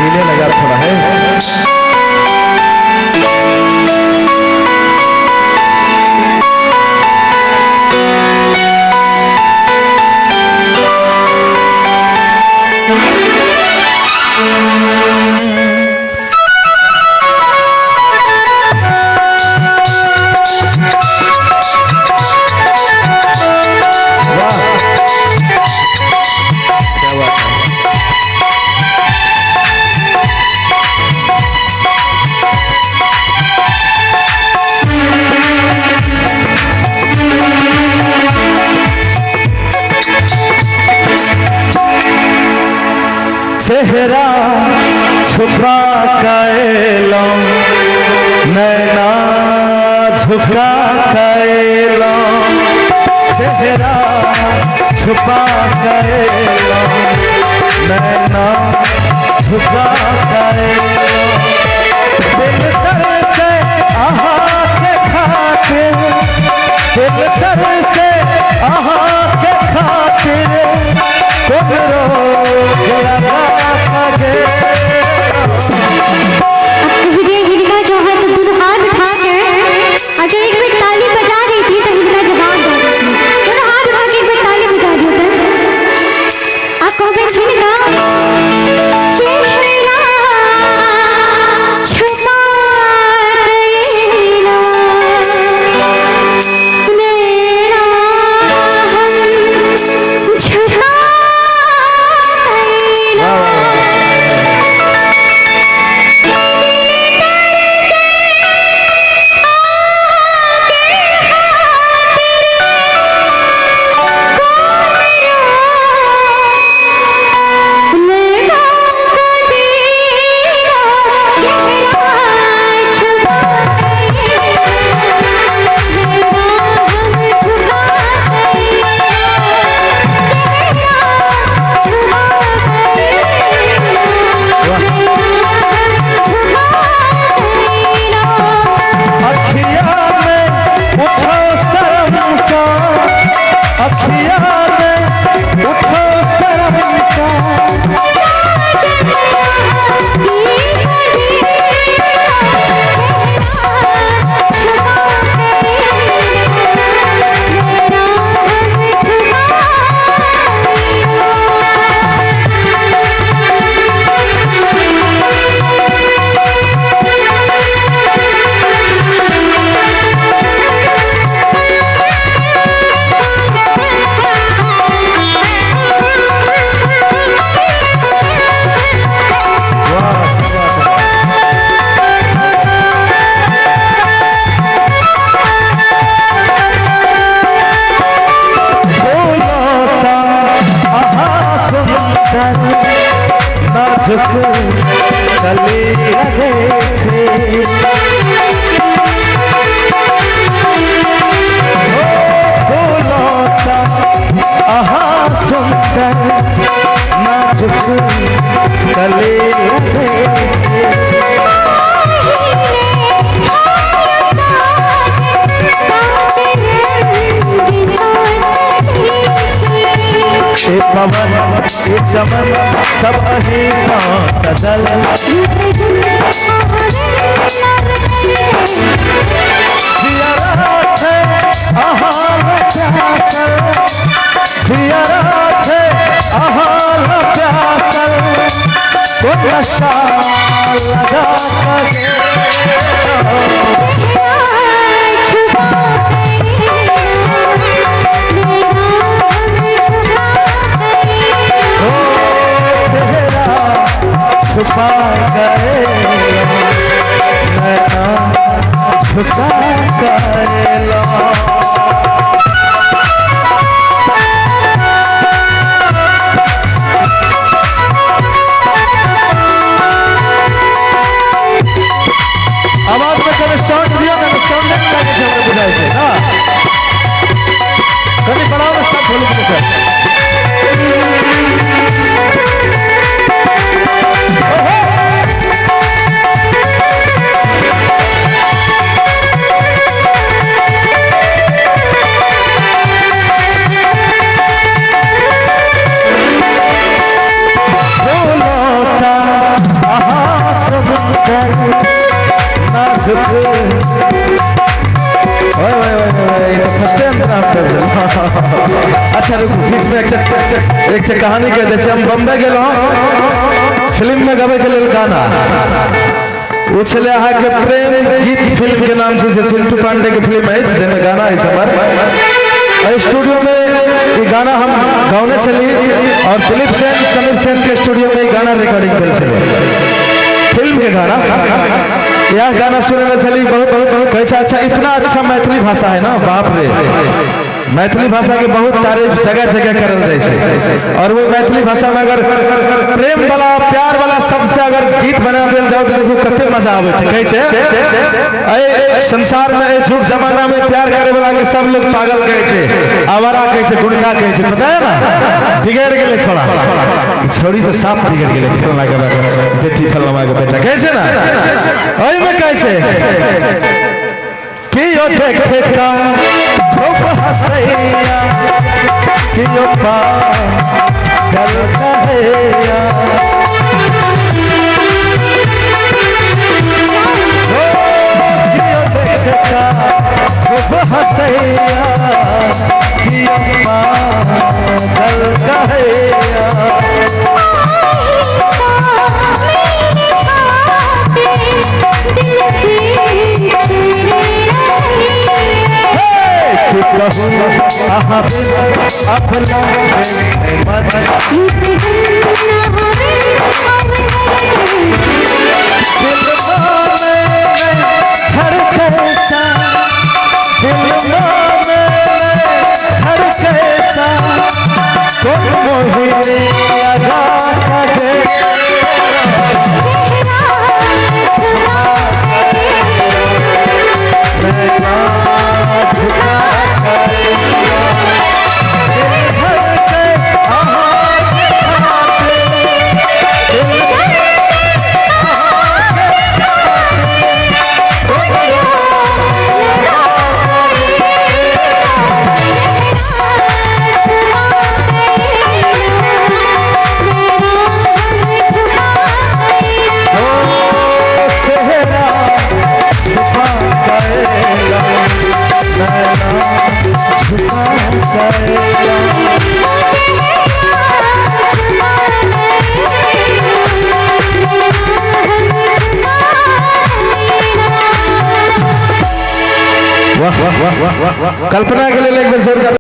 ढीले लगा थोड़ा है। वाह क्या बात है। चेहरा छुपा के नैना झुका के चेहरा छुपा के नैना झुका के दिल तर से आहा के खातिर, दिल तर से आहा के खातिर कोन रोग लगा के। अब कहिए हिनका जो है सब दोनों हाथ उठा के और जो एक बार ताली बजा रही थी तो हिनका जवाब दे रही थी। दोनों हाथ उठा के एक बार ताली बजा दियो तो आप कहोगे हिनका चेहरा छुपा देना मेरा हम झुका देना। अखिया में उठो शर्म सा, अखिया में उठो शर्म सा, वाह क्या बात है। फूलों सा आहा सुंदर नाजुक कली लगे छे, ओ फूलों सा आहा सुंदर नाजुक कली लगे छे। ए पवन ए चमन सब अही सा सजल, जियरा छे अहाँ प्यासल, जियरा छे अहाँ प्यासल, कोन नशा लगा के। ओ चेहरा छुपा गए नैना झुका गए। आवाज में कभी साउंड दियो ना तो साउंड नहीं लागे छै हमरा बुझाइ छै ना, कभी बढ़ाओ ना सब वॉल्यूम के साथ। ओहो नाजुक। ओए ओए ओए ओए, ई तऽ फर्स्टे अंतरा हम कर देलहुँ। अच्छा रुकू, बीच में एकटा एकटा कहानी कह दै छी। हम बम्बे गेलहुँ फिल्म में गबै के लेल गाना। ओ छलै अहाँके प्रेम गीत फिल्म के नाम छै, जे चिंटू पांडे के फिल्म अछि, जाहिमे गाना अछि हमर। एहि स्टूडियो में ई गाना हम गौने छली और दिलीप सेन समीर सेन के स्टूडियो में ई गाना रिकॉर्डिंग भेल छलै, फिल्म के गाना। यह गाना सुनने छली, बहुत बहुत कहै छै अच्छा इतना अच्छा मैथिली भाषा है ना, बाप रे। मैथिली भाषा के बहुत तारीफ जगह जगह करल जाइ छै और वो मैथिली भाषा में अगर प्रेम वाला प्यार वाला शब्द से अगर गीत बना देल जाओ तो देखियौ कते मजा आबै छै। कहै छै एहि संसार में, एहि जुग जमाना में प्यार करे वाला के सब लोग पागल कहै छै, आवारा कहै छै, गुंडा कहै छै, पता है ना? बिगड़ गेलै छोड़ा, ई छोड़ी तऽ साफ बिगड़ गेलै, फलना के बेटी फलना के बेटा कहै छै ना। ओहिमे कहै छै कियो देखे का खूब हसैया, कियो पागल कहैया, ओ कियो देखे का खूब हसैया, कियो पागल कहैया। कि कहू अहाँ अपना मत दिल में धड़कैसा, दिल में धड़कैसा, कोन मोहिनी अदा करे। नैना झुका करेला, दिल धड़के अहाँके खातिर, दिल अहाँके खातिर, कोन लगा ओ चेहरा छुपा करेला, नैना झुका करेला। वाह वाह वाह वाह। कल्पना के लिए एक बेर जोरदार